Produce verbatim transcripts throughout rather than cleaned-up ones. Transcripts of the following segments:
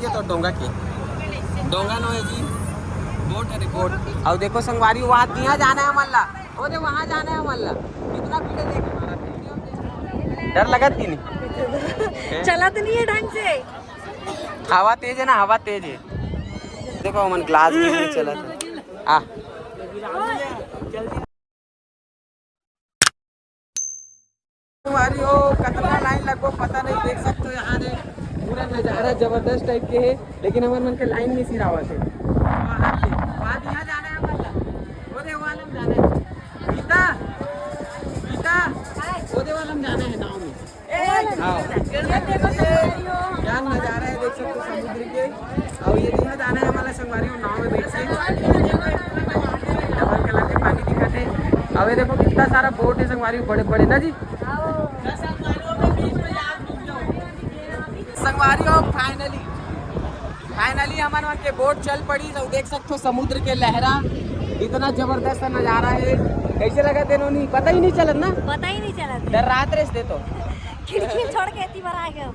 ये तो डोंगा के, डोंगा नो हे जी, बोट हे, बोट। अउ देखो संगवारी, वहाँ तिहाँ जाना हे हमन ला, ओ दे वहाँ जाना हे हमन ला। कितना भीड़ हे, देख। डर लगत कि नहीं? चलत नहीं हे ढंग से। हवा तेज हे ना, हवा तेज हे। देखो हमन ग्लास भी नहीं चलत हे। आ। संगवारी हो, कतना लाइन लगबो पता नहीं, देख सकते हो यहाँ दे पूरा नजारा जबरदस्त टाइप के हे, लेकिन हमर मन के लाइन नहीं सिरावत हे। वहाँ के, वहाँ यहाँ जाना हे हमन ला, ओदे वाला में जाना हे। गीता, गीता, ओदे वाला में जाना हे नाव में। हाँ। क्या नजारा हे, देख सकते हो समुद्र के। अउ ये दिखा जाना हे हमन ला संगवारी हो नाव में बैठ के। डबल कलर के पानी दिखत हे। अउ ये देखो कितना सारा बोट हे संगवारी हो, बड़े बड़े ना जी। संगवारी हो, finally, finally हमन मन के बोट चल पड़ी। तो देख सकते हो समुद्र के लहरा, इतना जबरदस्त नजारा हे। कैसे लगत हे नोनी? पता ही नहीं चलत ना। पता ही नहीं चलत हे। डर्रात रहे तो। खिड़की छोड़ के एती बर आ गए।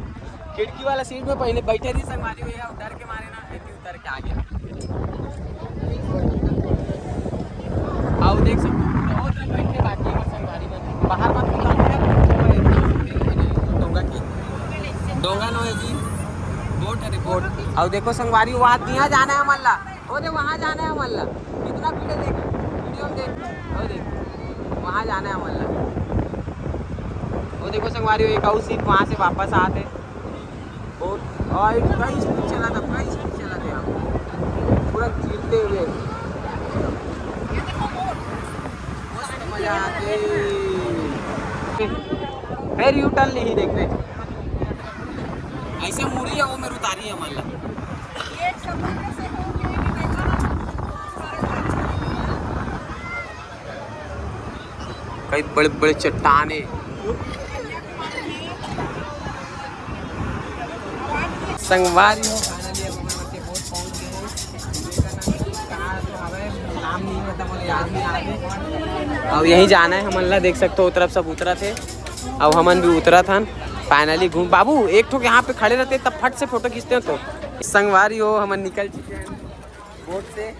खिड़की वाला सीट में पहले बैठे रही संगवारी हो, या डर के मारे ना एती उतर के आ गए। अउ देख सकते हो, बहुत लोग बैठे बाकी हे संगवारी मन। बाहर मत निकलो, डोंगा के, डोंगा नो हे जी, बोट हे, बोट। अउ देखो संगवारी, वहाँ तिहाँ जाना हे हमन ला, ओ दे वहाँ जाना हे हमन ला। कितना भीड़ हे, देख, वीडियो में देख, ओ देख, वहाँ जाना हे हमन ला। ओ देखो संगवारी, एक अउ सीप वहाँ से वापस आत हे। बहुत, और कई स्पीड चला था, कई स्पीड चला था यहाँ, पूरा चीरते हुए। मस्त मजा आते। फिर यू टर्न ली, देखते। ऐसे मुड़ी हे वो मेरे उतारी हे हमन ला। कई बड़े बड़े चट्टान हे। संगवारी हो, finally अब हमन के बोट पहुंच गए हैं। विवेकानंद कहाँ तो हवे, नाम नहीं पता, मोला याद नहीं आ रहा। अब यहीं जाना हे हमन ला, देख सकते हो, ओ तरफ सब उतरत हे। अब हमन भी उतरत हन। Finally घूम, बाबू, एक ठो यहाँ पे खड़े रहते, तब फट से फोटो खींचते हैं तो। संगवारी हो, हमन निकल चुके हैं बोट से।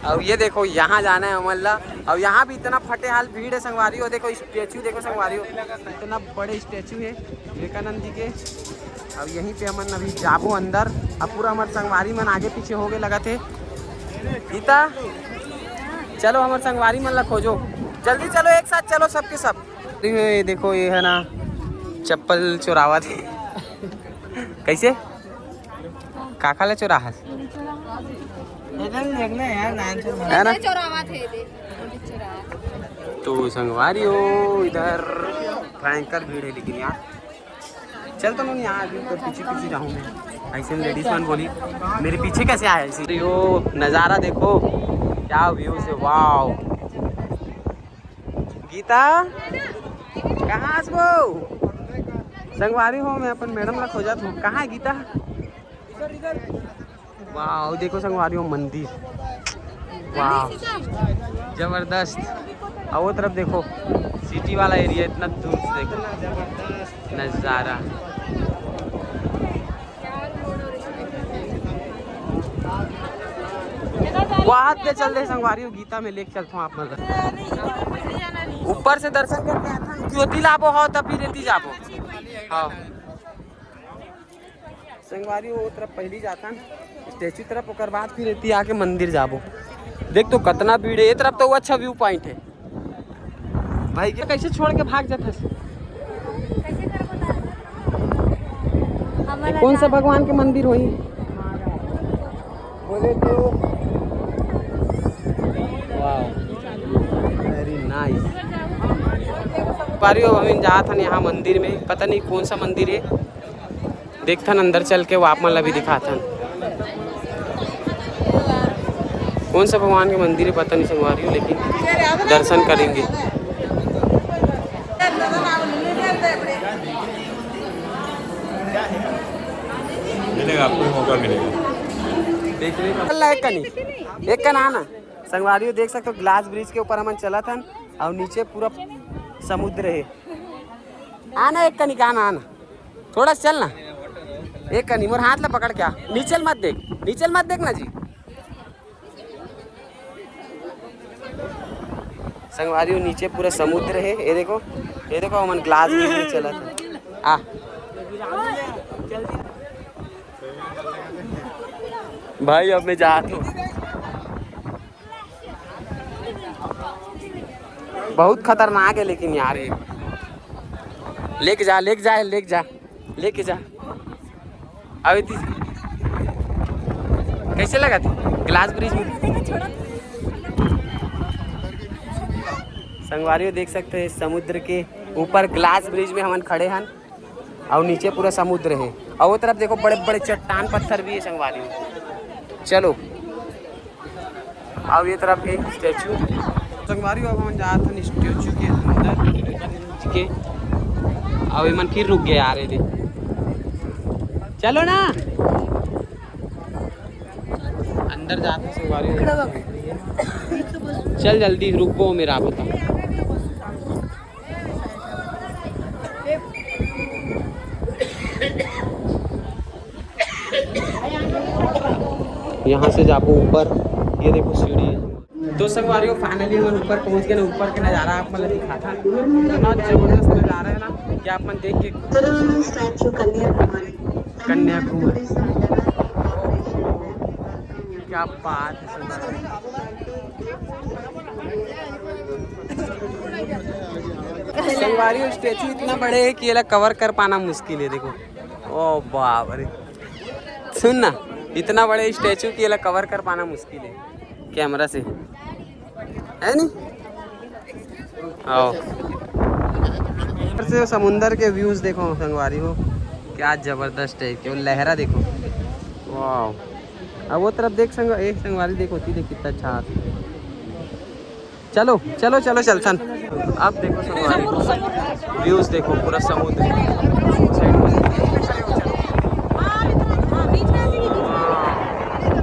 अउ ये देखो, यहाँ जाना हे हमन ला। अउ यहाँ भी इतना फटे हाल भीड़ हे संगवारी हो। देखो स्टैचू, देखो संगवारी हो, इतना बड़े स्टैचू हे विवेकानंद जी के। अउ यहीं पे हमन अभी जाबो अंदर। अब पूरा हमर संगवारी मन आगे पीछे हो गए लगत हे। गीता, चलो हमर संगवारी मन ला खोजो, जल्दी चलो, एक साथ चलो सबके सब। ये देखो, ये हे ना, चप्पल चोरावत हे। कैसे? काखा ले चोराहस? हे ना? चोरावत हे, दे। तो संगवारी हो, इधर भयंकर भीड़ हे, लेकिन यार चल तो नहीं, यहाँ आगे तो पीछे पीछे जाऊँ मैं। ऐसे में लेडीज मन बोली, मेरे पीछे कैसे आया? ऐसे यो नज़ारा देखो, क्या व्यूज हे, वाओ। गीता, कहाँ हस वो? संगवारी हो, मैं अपन मैडम ला खोजत हूँ। कहाँ हे गीता? वाह, देखो संगवारी हो, मंदिर, वाह, जबरदस्त। अउ वो तरफ देखो, सिटी वाला एरिया, इतना दूर से देखो नज़ारा। वहाँ पे चल दे संगवारी हो, गीता में लेके चलता हूँ आप, मतलब ऊपर से दर्शन करके आता हूँ। ज्योति लाबो हो तब फिर एती जाबो। हाँ संगवारी हो, वो तरफ पहली जाथन स्टैचू तरफ, ओकर बाद फिर एती आके मंदिर जाबो। देख तो कितना भीड़ हे ये तरफ, तो वो अच्छा व्यू पॉइंट हे। भाई के कैसे छोड़ के भाग जाथस? ये कौन सा भगवान के मंदिर होही? बोले तो वाओ, वेरी नाइस। पारी हो, हम जात हन यहाँ मंदिर में, पता नहीं कौन सा मंदिर हे। देखथन अंदर चल के, वो आप मन ला भी दिखाथन। कौन सा भगवान के मंदिर हे पता नहीं संगवारी हो, लेकिन दर्शन करेंगे। मिलेगा, आपको मौका मिलेगा। एक कनी, एक कन आना। संगवारी हो देख सकते हो, ग्लास ब्रिज के ऊपर हमन चलत हन अउ नीचे पूरा समुद्र हे। आना एक कनिक, आना, आना। थोड़ा सा चल ना। एक कनी मोर हाथ ला पकड़ के आ, नीचे ल मत देख, नीचे ल मत देख ना जी। संगवारी हो, नीचे पूरा समुद्र हे। ये देखो, ये देखो, हमन ग्लास ब्रिज में चलत हे। आ भाई, अब मैं जात हूँ। बहुत खतरनाक है लेकिन यार, ये लेके जा, लेके जा, लेके जा, लेके जा। अभी ती-, कैसे लगा थी ग्लास ब्रिज में? संगवारी हो, देख सकते हैं समुद्र के ऊपर ग्लास ब्रिज में हमन खड़े हन, और नीचे पूरा समुद्र है, और वो तरफ देखो, बड़े बड़े चट्टान पत्थर भी है संगवारी हो। चलो, अब ये तरफ है स्टैचू। संगवारी हो, अब हम जात हन स्टैचू के अंदर के। अब एमन फिर रुक गए आ रहे थे। चलो ना, अंदर जात हन संगवारी हो। चल जल्दी, रुको मेरा पता। यहाँ से जाबो ऊपर, ये देखो सीढ़ी है। तो संगवारी हो, finally हमन ऊपर पहुँच गए ना। ऊपर के नज़ारा आप मन ला दिखाथन, इतना जबरदस्त नज़ारा है ना कि आप मन देख के स्टैचू कन्याकुमारी। कन्याकुमारी। क्या बात है संगवारी। संगवारी, स्टैचू इतना बड़े है कि एला कवर कर पाना मुश्किल है। देखो, ओ बाप रे, सुन ना, इतना बड़े स्टैचू कि एला कवर कर पाना मुश्किल है कैमरा से, है नी? आओ। ऊपर से समुंदर के व्यूज देखो संगवारी हो, क्या जबरदस्त है, केवल लहरा देखो, वाह। अब वो तरफ देख संग-, ए संगवारी देखो, ती देख कितना अच्छा हाथ। चलो, चलो, चलो, चलथन। अब देखो संगवारी, व्यूज देखो, पूरा समुद्र। साइड में।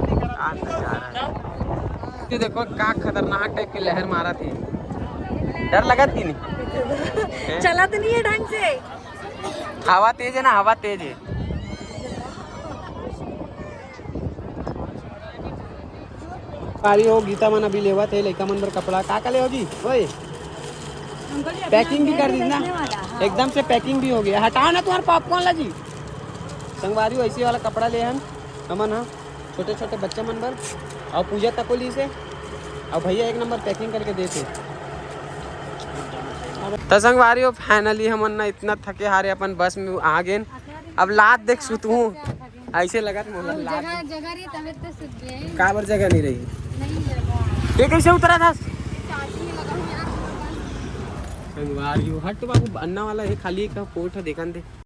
क्या नजारा है। ये देखो, का खतरनाक टाइप के लहर मारा थे। डर लगत कि नहीं? चलत नहीं है ढंग से। हवा तेज है ना, हवा तेज है। पारी हो, गीता मन अभी लेवत हे लइका मन बर कपड़ा। का का ले हो जी? ओए, हमको भी अपना पैकिंग भी कर दीस ना, रखने वाला, हाँ। एकदम से पैकिंग भी हो गया। हटाओ ना तुम्हारा पॉपकॉर्न ला जी। संगवारी हो, ऐसे वाला कपड़ा ले हन हमन ह, छोटे छोटे बच्चा मन बर, और पूजा तको ली से, और भैया एक नंबर पैकिंग करके देते। त संगवारी हो, फाइनली हमन ना इतना थके हारे अपन बस में आ गेन। अब लात देख सुतहूँ, ऐसे लगत मोला लात। जगह, जगह रही तबे तो सुत गए। काबर जगह नहीं रही? नहीं जगह। ये कैसे उतरा था? चार्जिंग लगा हुआ है। संगवारी हो, हट बाबू, अन्ना वाला है, खाली एक पोर्ट है, देखन दे।